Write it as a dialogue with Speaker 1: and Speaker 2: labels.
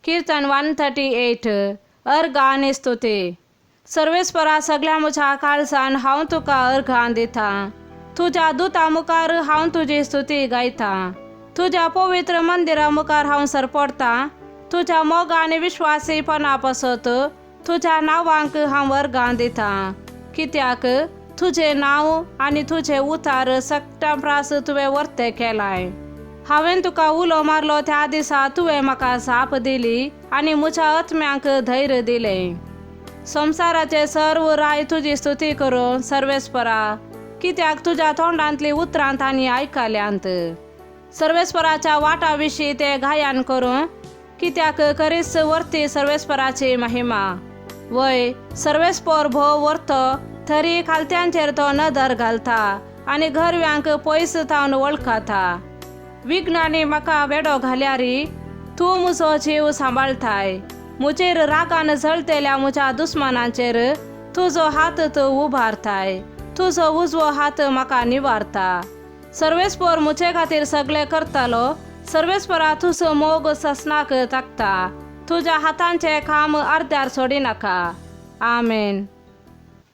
Speaker 1: कीर्तन 138 अर्घ आनी स्तुती. सर्वेस्परा, सगळ्या म्हज्या काळजान हांव तुका अर्घां दिता. तुज्या दुता मुखार हांव तुजी स्तुती गायता. तुज्या पवित्र मंदिरा मुखार हांव सरपडटा. तुज्या मोग आनी विश्वासीपणा पासत तुज्या नांवांक हांव अर्घां दिता. कित्याक तुजें नांव आनी तुजें उतार सगळ्यां प्रास तुवें वर्ते केलाय. हांवें तुका उलो मारलो त्या दिसा तुवें म्हाका जाप दिली आनी म्हज्या आत्म्यांक धैर्य दिलें. संवसाराचे सर्व राय तुजी स्तुती करूं सर्वेस्परा, कित्याक तुज्या तोंडांतली उतरां तांणी आयकल्यांत. सर्वेस्पराच्या वाटा विशीं ते गायन करूं, कित्याक करीच वर्ती सर्वेस्पराची महिमा. वय, सर्वेस्पर भोव वर्तो तरी खालत्यांचेर तो नदर घालता आनी घरव्यांक पयस थावन वळखता. विघ्नांनी म्हाका वेडो घाल्यारी तूं म्हजो जीव सांबाळटाय. म्हजेर रागान जळतेल्या म्हज्या दुस्मानांचेर तुजो हात तूं उबारताय. तुजो उजवो हात म्हाका निवारता. सर्वेस्पर म्हजे खातीर सगळें करतालो. सर्वेस्परा, तुजो मोग ससनाक ताकता. तुज्या हातांचें काम अर्द्यार सोडिनाका. आमेन.